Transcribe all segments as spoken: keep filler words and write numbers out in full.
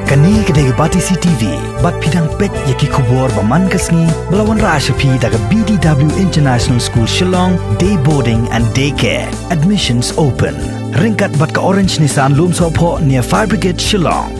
Kane ka dei ka Batesi T V, bad phi dang peit ïa ki khubor ba man ka sngi, ba la wanrah sha phi da ka B D W International School Shillong, Day Boarding and Day Care. Admissions open. Ryngkat bad ka Orange Nissan Lumsohphoh near Fire Brigade Shillong.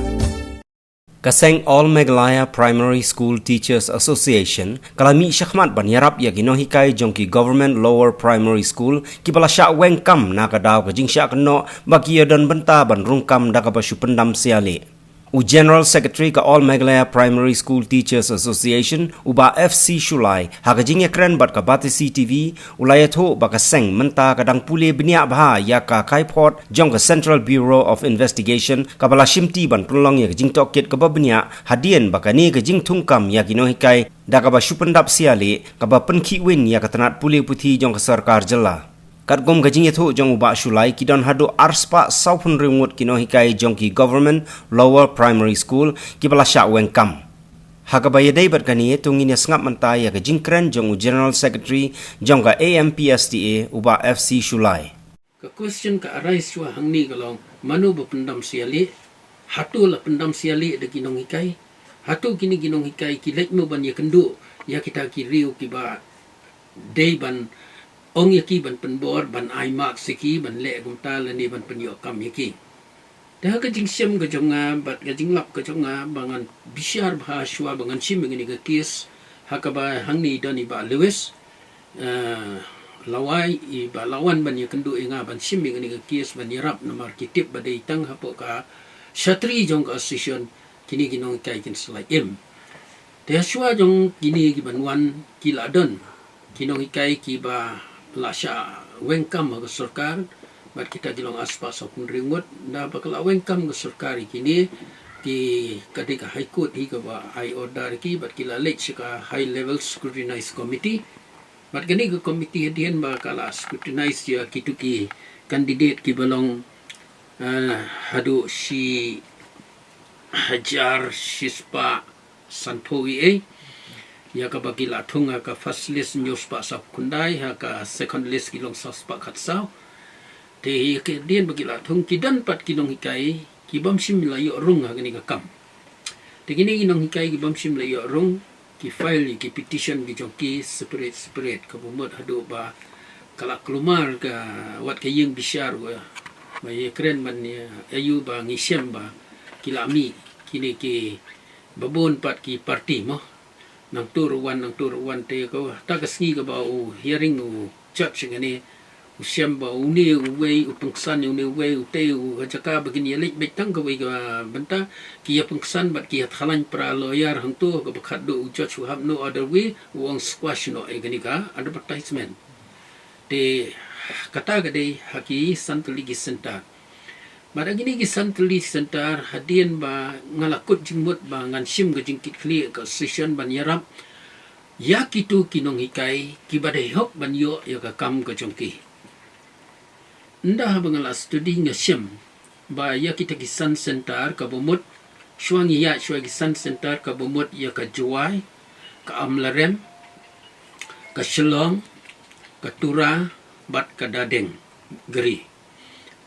Ka seng All Meghalaya Primary School Teachers Association ka la mih shakhmat ban ïarap ïa ki nonghikai jong ki Government Lower Primary School kiba la shah weng kam na ka daw ka jingshah kynnoh ba ki ïadon bynta ban rung kam da kaba shu pyndam sialieh. U General Secretary ka All Meghalaya Primary School Teachers Association, u Bah F C Shullai, ha ka jingïakren bad ka Batesi T V, u la ïathuh ba ka seng mynta ka dang pule bniah bha ïa ka kaiphod jong ka Central Bureau of Investigation kaba la shimti ban pynlong ïa ka jingtohkit kaba bniah hadien ba kane ka jingthung kam ïa ki nonghikai da kaba shu pyndam sialieh kaba pynkhih win ïa ka tnat pule puthi jong ka sorkar jylla. Katkum ka jingïathuh jong u Bah Shullai, ki don haduh arspah sawphew hynriew ngut ki nonghikai jong ki Government Lower Primary School kiba la shah weng kam. Ha kaba ïadei bad kane, to ngin ïa sngap mynta ïa ka jingkren jong u General Secretary jong ka A M P S T A, u Bah F C Shullai. Ka question ka arise shuwa hangne ka long, mano ba pyndam sialieh? Hato la pyndam sialieh da ki nonghikai? Hato kine ki nonghikai ki leit mo ban ïakynduh ïa kita ki riew kiba dei ban ong ïa ki ban pynbor, ban ai marks ïa ki, ban leh kumta lane ban pynïoh kam ïa ki? Te ha ka jingshem ka jong nga bad ka jinglap ka jong nga ba ngan bishar bha shuwa ba ngan shim ïa kane ka case, ha kaba hangne i don i Bah Lewis, eh, la wai i Bah Lawan ban ïakynduh ïa nga ban shim ïa kane ka case ban ïarap, namar ki tip ba dei tang hapoh ka shatri jong ka association kine ki nonghikai kin sa lait im. Te shuwa jong kine ki ban wan ki la don ki nonghikai kiba la shah weng kam ha ka sorkar, bad kita ki long arspah sawphew hynriew ngut, naba ka la weng kam ka sorkar ïa kine, ki ka dei ka High Court hi kaba ai order ïa ki, bad ki la leit sha ka High Level Scrutinized Committee. Bad kane ka committee hadien ba ka la scrutinize ïa kitu ki candidate kiba long, eh, haduh shi hajar shispah sanphew ïa, ïa kaba ki la thung ha ka first list hynñiewspah sawphew khyndai, ha ka second list ki long sawspah khatsaw. Te ïa ka dien ba ki la thung ki don pat ki nonghikai ki bym shym la ïoh rung ha kane ka kam. Te kine ki nonghikai ki bym shym la ïoh rung, ki file ïa ki petition ki jong ki separate separate, kaba mut haduh ba ka la kulmar ka wat ka ïing bishar, ba ïakren ban ïa, ïa u ba ngi shem ba ki la mih kine ki ba bun pat ki party mo. Nangta ruh wan, nangta ruh wan, te kata ka sngi kaba u hearing u judge ïa kane, u shem ba une uwei u pynksan ïa une uwei, u tei u ha jaka ba kin ïa leit beit tang kawei ka bynta, ki ïa pynksan bad ki ïa thalang para lawyer hangto, kaba khatduh u judge u hap no other way, u ong squash noh ïa kane ka advertisement. Te kata ka dei ha ki san tylli ki center. Bad ha kine ki san tylli center, hadien ba nga la kut jingmut ba ngan shim ka jingkitkhlieh ka session ban ïarap ïa kitu ki nonghikai kiba dei hok ban ïoh ïa ka kam ka jong ki. Ynda haba nga la study nga shem ba ïa kita ki san center kaba mut, shuwa ngi ïa shuwa ki san center kaba mut ïa ka Jowai, ka Amlarem, ka Shillong, ka Tura bad ka Dardeng Gari.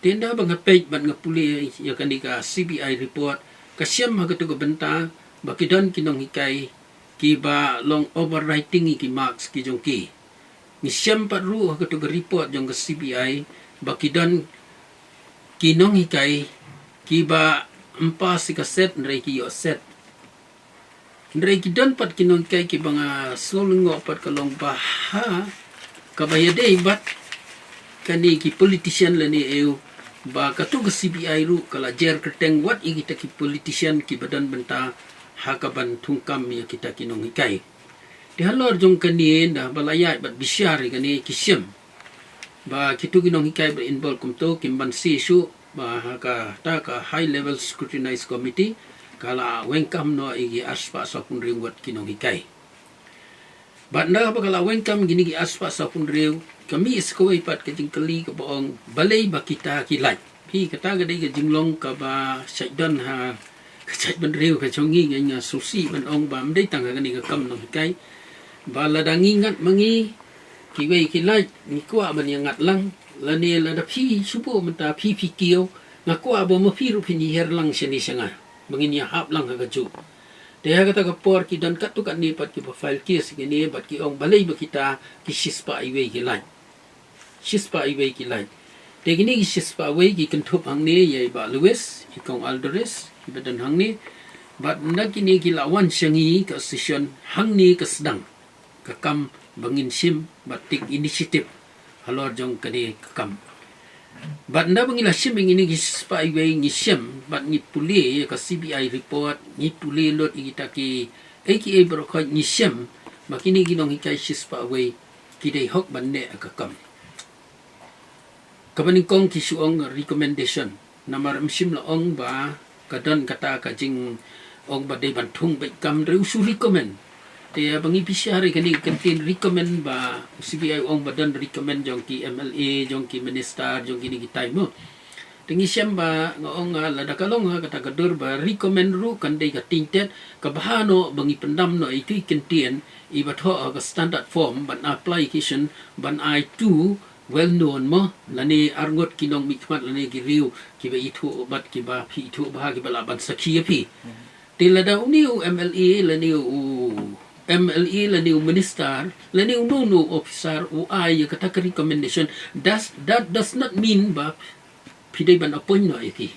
Te ynda ba nga peit bad nga pule ïa kane ka C B I report, ka shem ha katu ka bynta ba ki don ki nonghikai kiba long overwriting ïa ki marks ki jong ki. Ngi shem pat ruh ha katu ka report jong ka C B I ba ki don ki nonghikai kiba ym pass ïa ka set hynrei ki ïoh set. Hynrei ki don pat ki nonghikai kiba nga sngew lyngngoh pat ka long ba ha kaba ïadei bad kane ki politician lane ïa u, ba katu ka C B I ruh ka la jer kyrteng wat ïa kita ki politician kiba don bynta ha kaban thung kam ïa kita ki nonghikai. Te halor jong kane, ynda ba la ïaid bad bishar ïa kane, ki shem ba kitu ki nonghikai ba involve kumto kim banse shuh, ba ha kata ka High Level Scrutinized Committee ka la weng kam noh ïa ki arspah sawphew hynriew ngut ki nonghikai. Bad ynda ba ka la weng kam kine ki arspah sawphew hynriew, ka mih sa kawei pat ka jingkylli kaba ong balei ba kita ki lait. Phi, kata ka dei ka jinglong kaba shait don ha ka jaitbynriew ka jong ngi, nga sngewsih ban ong ba ym dei tang ha kane ka kam nonghikai. Ba lada ngi ngat ma ngi, kiwei ki lait, ngi kwah ban ïa ngat lang, lane lada phi shu buh mynta phi phi kiew, nga kwah ba ma phi ruh phin ïa hiar lang shane sha nga. ba ngin ïa hap lang ha kajuh. Te ha kata ka por ki don katto katne pat kiba file case kine bad ki ong balei ba kita ki shispah iwei ki lait. Shispah iwei ki lait. Te kine ki shispah iwei ki kynthup hangne ïa i Bah Lewis, i Kong Alderis, kiba don hangne. Bad na kine ki la wan sha ngi ka session hangne ka sdang ka kam ba ngin shim bad take initiative halor jong kane ka kam. Bad ynda ba ngi la shim ïa kine ki shispah iwei ngi shem bad ngi pule ïa ka C B I report, ngi pule lut ïa kita ki A K A baroh khoit ngi shem ba kine ki nonghikai shispah iwei ki dei hok ban neh ha ka kam. Kaba nyngkong ki shu ong recommendation. Namar ym shym la ong ba ka don kata ka jingong ba dei ban thung beit kam, hynrei u shu recommend. Te ba ngi pyrshah ïa kane ka ktien recommend ba C B I ong ba don recommend jong ki M L A, jong ki minister, jong kine kitai mo. Te ngi shem ba nga ong, ah, lada ka long ha kata ka dur ba recommend ruh kan dei ka tingtet, ka bha noh ba ngi pyndam noh ïa ki ktien iba thoh ha ka standard form ban application ban ai to well known mo, lane arngut ki nongmihkhmat lane ki riew kiba ithuh bad kiba phi ithuh bha kiba lah ban sakhi ïa phi. Te lada une u M L A lane u M L A lane u minister lane uno uno u officer u ai ïa kata ka recommendation, does, that does not mean ba phi dei ban appoint noh ïa ki.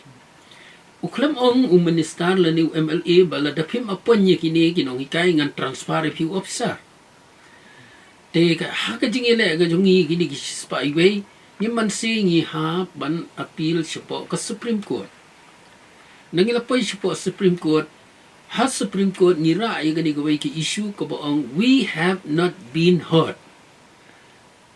U khlem ong u minister lane u M L A ba lada phim appoint ïa kine ki nonghikai ngan transfer ïa phi u officer. Te ka, ha ka jingïaleh ka jong ngi kine ki shispah iwei, ngim banse ngi hap ban appeal shapoh ka Supreme Court. Nda ngi la poi shapoh Supreme Court, ha Supreme Court ngi rah ïa kane kawei ka issue kaba ong we have not been heard.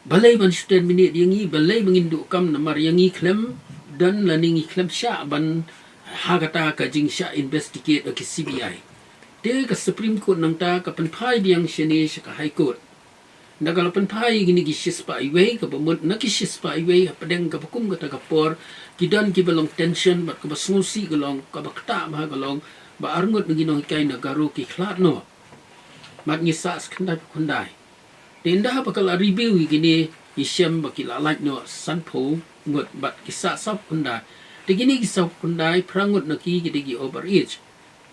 Balei ban shu terminate ïa ngi, balei ba ngin duh kam, namar ïa ngi khlem don lane ngi khlem shah ban ha kata ka jingshah investigate ha ki C B I. Te ka Supreme Court nangta ka pynphai biang shane sha ka High Court. Nda ka la pynphai ïa kine ki shispah iwei, kaba mut na ki shispah iwei hapdeng kaba kum kata ka por ki don kiba long tension bad kaba sngewsih ka long, kaba ktah bha ka long ba arngut na ki nonghikai na Garo ki khlad noh. Bad ngi sah sa khyndai phew khyndai. Te ynda ba ka la review ïa kine ngi shem ba ki la lait noh sanphew ngut bad ki sah sawphew khyndai. Te kine ki sawphew khyndai phra ngut na ki ki dei ki over age.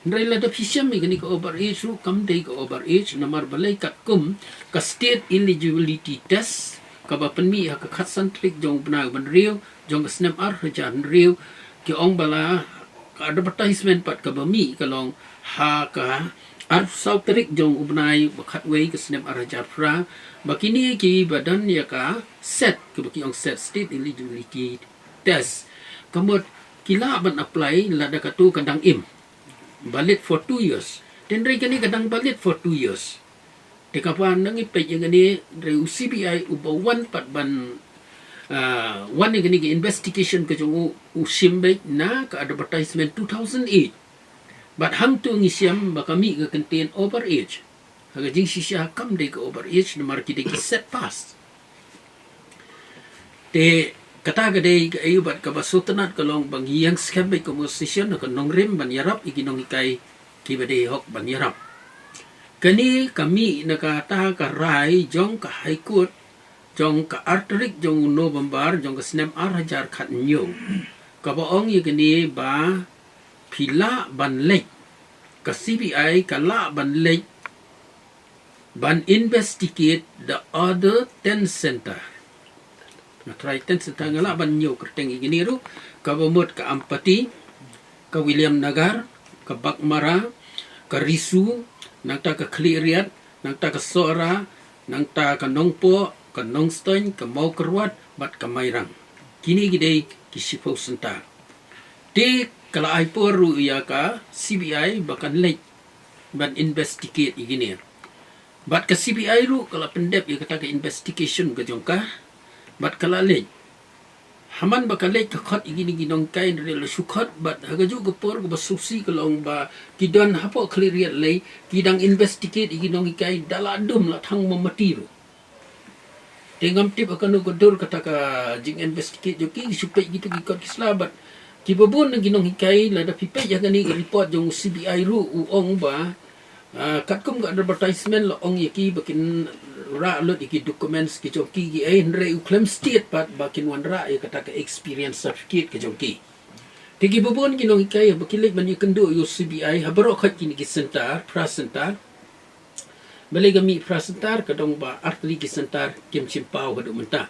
Hynrei lada phi shem ïa kane ka over age ruh kam dei ka over age, namar balei katkum ka state eligibility test kaba pynmih ha ka khatsan tarik jong u bnai u bynriew jong ka snem ar hajar hynriew, ki ong ba la ka advertisement pat kaba mih ka long ha ka arphew saw tarik jong u bnai ba khatwei ka snem ar hajar phra, ba kine kiba don ïa ka set, kaba ki ong set, state eligibility test, ka mut ki lah ban apply lada katu ka dang im, valid for two years. Te hynrei kane ka dang valid for two years. Te kaba nang ïa peit ïa kane, hynrei u C B I uba wan pat ban, ah, wan ïa kane ka investigation ka jong u, u shim beit na ka advertisement two thousand eight. Bad hangtu ngi shem ba ka mih ka kyntien over age. Ha ka jingshisha kam dei ka over age namar ki dei ki set pass. Te kata ka dei ka aïu bad kaba sngewtynnat ka long ba ngi ïeng skhem beit kum u session ha ka nongrim ban ïarap ïa ki nonghikai kiba dei hok ban ïarap. Kane ka mih na kata ka rai jong ka High Court jong ka ar tarik jong u November jong ka snem ar hajar khathynñiew, kaba ong ïa kane ba phi lah ban leit, ka C B I ka lah ban leit ban investigate the other ten center. Nga tharai ten center nga lah ban ñiew kyrteng ïa kine ruh, kaba mut ka Ampati, ka William Nagar, ka Baghmara, ka Risu, nangta ka Khliehriat, nangta ka Sohra, nangta ka Nongpoh, ka Nongstoiñ, ka Mawkyrwat bad ka Mairang. Kine ki dei ki shiphew center. Te ka la ai por ruh ïa ka C B I ba kan leit ban investigate ïa kine. Bad ka C B I ruh ka la pyndep ïa kata ka investigation ka jong ka bad ka la leit. Haman ba ka leit ka khot ïa kine ki nonghikai, hynrei la shu khot bad ha kajuh ka por kaba sngewsih ka long ba ki don hapoh Khliehriat lei ki dang investigate ïa ki nonghikai da la dum la thang mombati ruh. Te ngam tip ha kano ka dur kata ka jinginvestigate jong ki, ki shu peit kito ki kot ki sla bad kiba bun na ki nonghikai, lada phi peit ïa kane ka report jong u C B I ruh u ong ba, ah, katkum ka advertisement la ong ïa ki ba kin rah lut ïa ki documents ki jong ki ki ei, hynrei u khlem state pat ba kin wanrah ïa kata ka experience certificate ka jong ki. Te ki babun ki nonghikai haba ki leit ban ïakynduh ïa u C B I ha baroh khat kine ki center, phra center. Balei ka mih phra center, ka dong ba artylli ki center kim shym paw haduh mynta.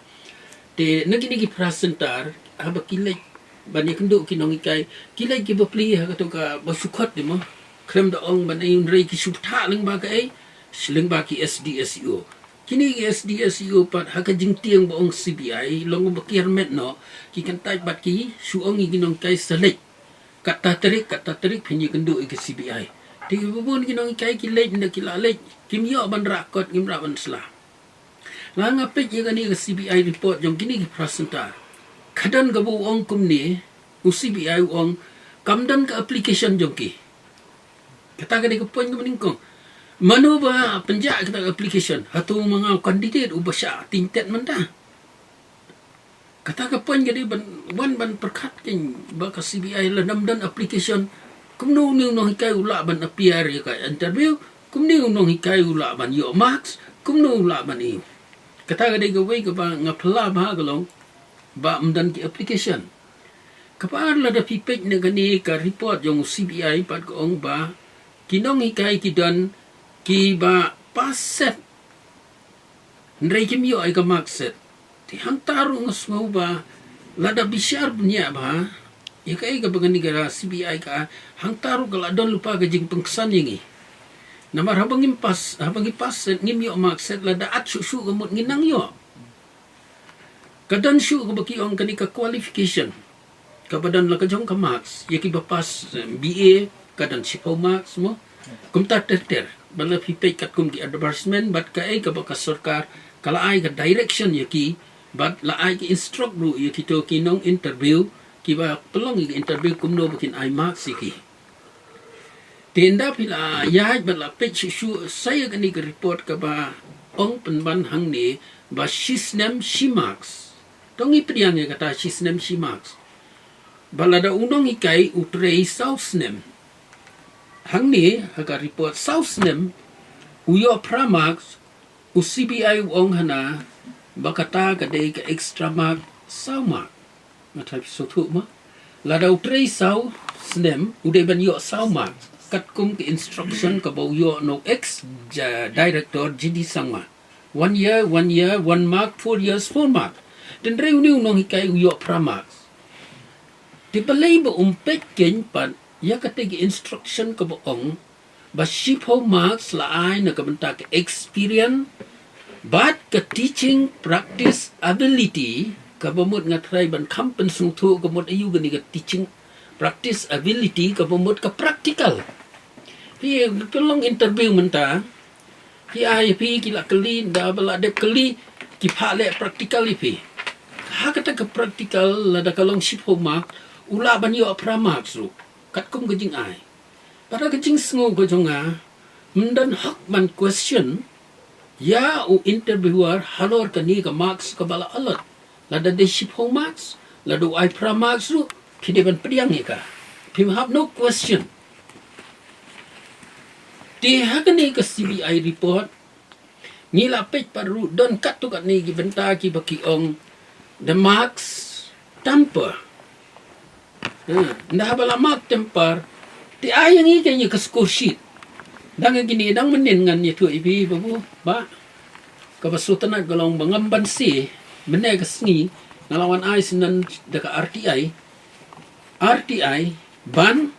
Te na kine ki phra center, haba ki leit ban ïakynduh ki nonghikai, ki leit ki bapli ha kato kaba shu khot, dei mo. Khlem da ong ban ïa u, hynrei ki shu bthah lyngba kaei, lyngba ki S D S E O. Kine ki S D S E O pat ha ka jingtieng ba ong C B I, long ba ki armet noh, ki kyntait bad ki, shu ong ïa ki nonghikai sa leit. Kata tarik, kata tarik phin ïakynduh ïa ka C B I. Te ki babun ki nonghikai ki leit, ynda ki la leit, kim ïoh ban rah kot, kim rah ban sla. La nga peit ïa kane ka C B I report jong kine ki phra center. Ka don kaba u ong kumne, u C B I u ong, kam don ka application jong ki. Kata ka dei ka point kaba nyngkong. Mano ba pynjah kata ka application, hato ma nga u candidate uba shah tyntet mynta. Kata ka point ka dei ban wan ban pyrkhat kein ba ka C B I lada ym don application, kumno une u nonghikai u lah ban appear ïa ka interview, kumno u nonghikai u lah ban ïoh marks, kumno u lah ban ïoh. Kata ka dei kawei kaba nga phylla bha ka long ba ym don ki application. Kaba ar, lada phi peit na kane ka report jong u C B I pat ka ong ba ki nonghikai ki don kiba pass set, hynrei kim ïoh ïa ka mark set. Te hangta ruh nga sngew ba lada bishar bniah bha ïa kaei kaba kane ka C B I ka, hangta ruh ka la don lypa ka jingpynksan ïa ngi. Namar haba ngim pass, haba ngi pass set, ngim ïoh mark set, lada at shuh shuh ka mut ngin nang ïoh. Ka don shuh kaba ki ong kane ka qualification kaba don la ka jong ka marks, ïa kiba pass, eh, B A, ka don shiphew marks mo. Kumta ter ter, ba la phi peit katkum ki advertisement, bad kaei kaba ka sorkar ka la ai ka direction ïa ki, bad la ai ka instruct ruh ïa kito ki nong interview, kiba pynlong ïa ka interview kumno ba kin ai marks ïa ki. Te ynda phi la ïaid bad la peit shuh shuh sa ïa kane ka report kaba ong pynban hangne ba shi snem shi marks. To ngi pdiang ïa kata shi snem shi marks. Ba lada u nonghikai u trei saw snem, hangne ha ka report saw snem u ïoh phra marks, u C B I u ong hana ba kata ka dei ka extra mark saw mark. Nga tharai phi sngewthuh ma? Lada u trei saw snem u dei ban ïoh saw mark katkum ka instruction kaba u ïoh na u ex, ja, director G D Sangma. One year, one year, one mark, four years, four mark. Te hynrei une u nonghikai u ïoh phra marks. Te balei ba um peit kein pat ïa kata ka instruction kaba ong ba shiphew marks la ai na ka bynta ka experience bad ka teaching practice ability, kaba mut nga tharai ban kham pynsngewthuh ka mut aïu kane ka teaching practice ability, kaba mut ka practical. Phi, phi long interview mynta, phi ai, phi, ki la kylli, ynda ba la dep kylli ki phah leh practical ïa phi. Ha kata ka practical lada ka long shiphew mark, u lah ban ïoh phra marks ruh katkum ka jingai. Bad ha ka jingsngew ka jong nga, ym don hok ban question ïa u interviewer halor kane ka marks kaba la allot. Lada dei shiphew marks, lada u ai phra marks ruh, phi dei ban pdiang ïa ka. Phim hap no question. Te ha kane ka C B I report ngi la peit pat ruh don katto katne ki bynta kiba ki ong the marks tamper. Ha, ynda haba la mark tamper, te ai ïa ngi kein ïa ka score sheet. Dang ïa kine, dang mynnin ngan ïathuh ïa phi, babu, bah. Kaba sngewtynnat ka long ba ngam banse, mynne ka sngi nga la wan ai syndon da ka R T I, R T I ban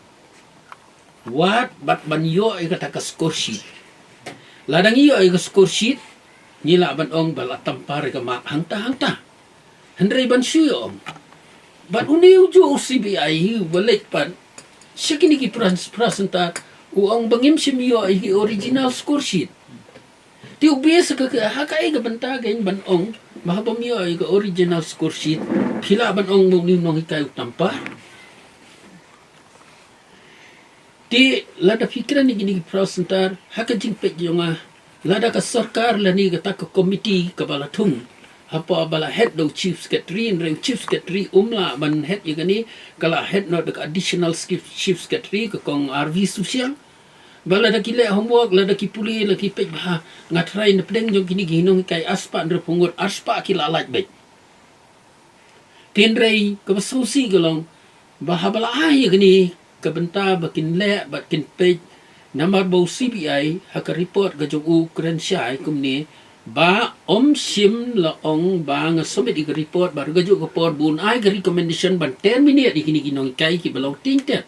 wad bad ban ïoh ïa kata ka score sheet. Lada ngi ïoh ïa ka score sheet, ngi lah ban ong ba la tamper ïa ka mark hangta hangta. Hynrei ban shu ïoh ong, bad une ujuh u C B I uba leit pat sha kine ki phra, phra center, u ong ba ngim shym ïoh ïa ki original score sheet. Te u base ka, ka, ha kaei ka bynta kein ban ong ba haba ym ïoh ïa ka original score sheet phi lah ban ong ba une u nonghikai u tamper? Te lada phi kren ïa kine ki phra center, ha ka jingpeit jong nga, lada ka sorkar lane kata ka komiti kaba la thung hapoh ba la head da u chief secretary, hynrei u chief secretary um lah ban head ïa kane, ka la head noh da ka additional chief, chief secretary, ka kong R V Susiang. Ba lada ki leh homework, lada ki pule, la ki peit bha, nga tharai na pdeng jong kine ki nonghikai arspah hynriewphew ngut, arspah ki la lait beit. Te hynrei kaba sngewsih ka long, Ba haba la ai ïa kane ka bynta ba kin leh bad kin peit namar ba u C B I ha ka report ka jong u kren shai kumne ba ym shym la ong ba nga submit ïa ka report ba ha kajuh ka por ba un ai ka recommendation ban terminate ïa kine ki nonghikai kiba long tainted.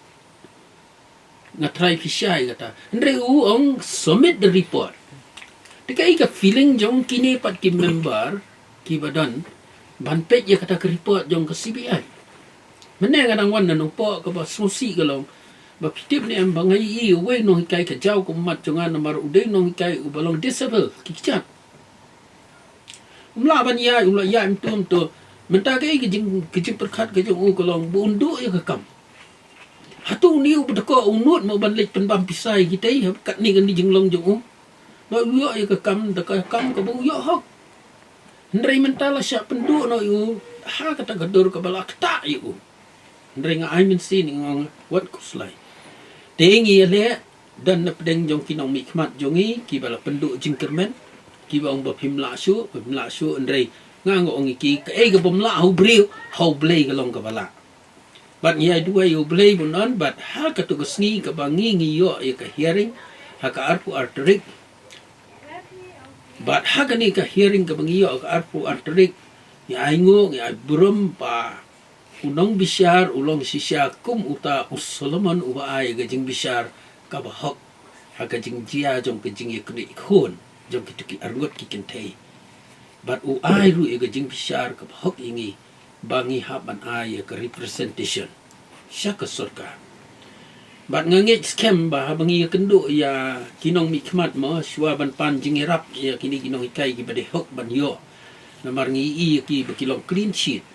Nga trai phi shai kata. Hynrei u ong submit the report. Te kaei ka feeling jong kine pat ki member kiba don ban peit ïa kata ka report jong ka C B I. Mynne nga dang wan na Nongpoh kaba sngewsih ka long ba phi tip ne em ba nga ïohi uwei u nonghikai ka jaw ka ummat jong nga namar u dei u nonghikai uba long disable ki kjat. Um lah ban ïaid, um lah ïaid mynta mynta. Mynta kaei ka jing, ka jingpyrkhat ka jong u ka long ba un duh ïa ka kam. Hato une uba dei ko u nud mo ban leit pynbam pisa ïa kitei ha katne kane jinglong jong u. Ba u ïoh ïa ka kam da ka kam kaba u ïoh hok. Hynrei mynta la shah pynduh noh ïa u ha kata ka dur kaba la ktah ïa u. Hynrei nga ai mynsiem, nga ong wat khuslai. Te ngi ïaleh don na pdeng jong ki nongmihkhmat jong ngi kiba la pynduh jingkyrmen, kiba ong ba phim lah shuh, phim lah shuh, hynrei nga ong ïa ki kaei kabym lah ha u briew, ha U Blei ka long kaba lah. Bad ngi ai duwai ïa U Blei ba un don bad ha kato ka sngi kaba ngi ngi ïoh ïa ka hearing ha ka arphew ar tarik. Bad ha kane ka hearing kaba ngi ïoh ha ka arphew ar tarik, ngi ai nguh, ngi ai burom ba u nongbishar u long shisha kum uta u Solomon uba ai ka jingbishar kaba hok ha ka jingjia jong ka jingïakynduh khun jong kito ki arngut ki kynthei. Bad u ai ruh ïa ka jingbishar kaba hok ïa ngi ba ngi hap ban ai ïa ka representation sha ka sorkar. Bad nga ngeit skhem ba haba ngi ïakynduh ïa ki nongmihkhmat mo shuwa ban pan jingïarap ïa kine ki nonghikai kiba dei hok ban ïoh. Namar ngi ïohi ïa ki ba ki long clean sheet.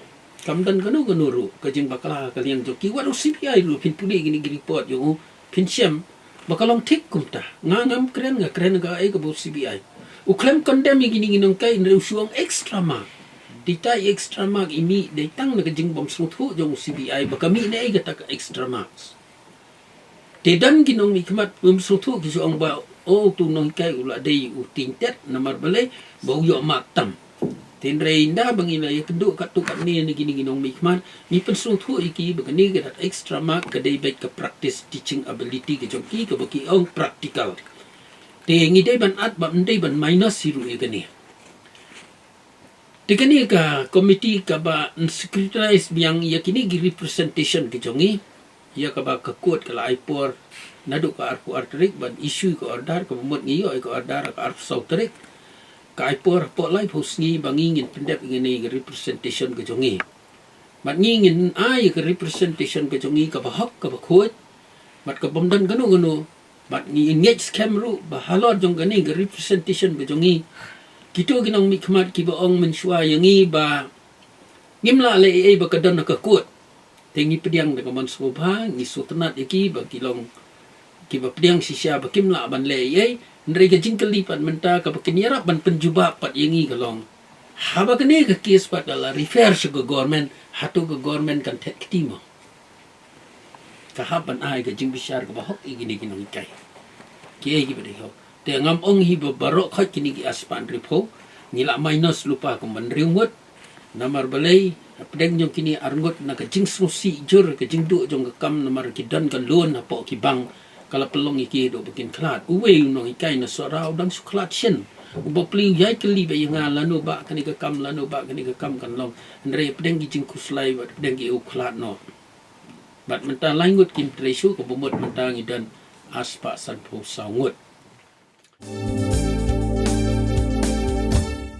Kam don kano kano ruh ka jingbakla ha ka liang jong ki. Wat u C B I ruh phin pule kine ki report jong u phin shem ba ka long thik kumta. Nga ngam kren, nga kren kaei kaba u C B I. U khlem condemn ïa kine ki nonghikai hynrei u shu ong extra mark. Dei ta extra mark i mih dei tang na ka jingbym sngewthuh jong u C B I ba ka mih na ei kata ka extra marks. Te don ki nongmihkhmat bym sngewthuh ki shu ong ba o uto u nonghikai u la dei u tainted namar balei ba u ïoh mark tam. Te hynrei ynda ba ngi la ïakynduh katto katne na kine ki nongmihkhmat ngi pynsngewthuh ïa ki ba kane ka dat extra mark ka dei beit ka practice teaching ability ka jong ki kaba ki ong practical. Te ngi dei ban add bad ym dei ban minus hi ruh ïa kane. Te kane ka committee kaba secretarise biang ïa kine ki representation ki jong ngi, ïa kaba ka court ka la ai por naduh ka arphew ar tarik ban issue ka order, kaba mut ngi ïoh ïa ka order ka arphew saw tarik. Ka ai por hapoh laiphew sngi ba ngi ngin pyndep ïa kine ki representation ki jong ngi. Bad ngi ngin ai ïa ka representation ka jong ngi kaba hok kaba khuid. Bad kabym don kano kano. Bad ngi ngeit skhem ruh ba halor jong kane ka representation ka jong ngi, kito ki nongmihkhmat kiba ong mynshuwa ïa ngi ba ngim lah leh ei ei ba ka don ha ka court. Te ngi pdiang da ka mon sngewbha, ngi sngewtynnat ïa ki ba ki long kiba pdiang shisha ba kim lah ban leh ei ei. Hynrei ka jingkylli pat mynta kaba kin ïarap ban pynjubab pat ïa ngi ka long, haba kane ka case pat ka la refer sha ka government, hato ka government kan thet kti mo? Ka hap ban ai ka jingbishar kaba hok ïa kine ki nonghikai. Kiei kiba dei hok. Te ngam ong hi ba baroh khoit kine ki arspah hynriewphew, ngi la minus lypa kumba hynriew ngut. Namar balei, hapdeng jong kine arngut na ka jingsngewsih jur ka jingduh jong ka kam namar ki don ka loan hapoh ki bank, ka la pynlong ïa ki haduh ba kin khlad. Uwei u nonghikai na Sohra u dang shu khlad shen. U bapli u ïai kylli beit ïa nga lano ba kane ka kam, lano ba kane ka kam kan long. Hynrei hapdeng ki jingkhuslai bad hapdeng ki u khlad noh. Bad mynta lai ngut kim trei shuh, kaba mut mynta ngi don arspah sanphew saw ngut.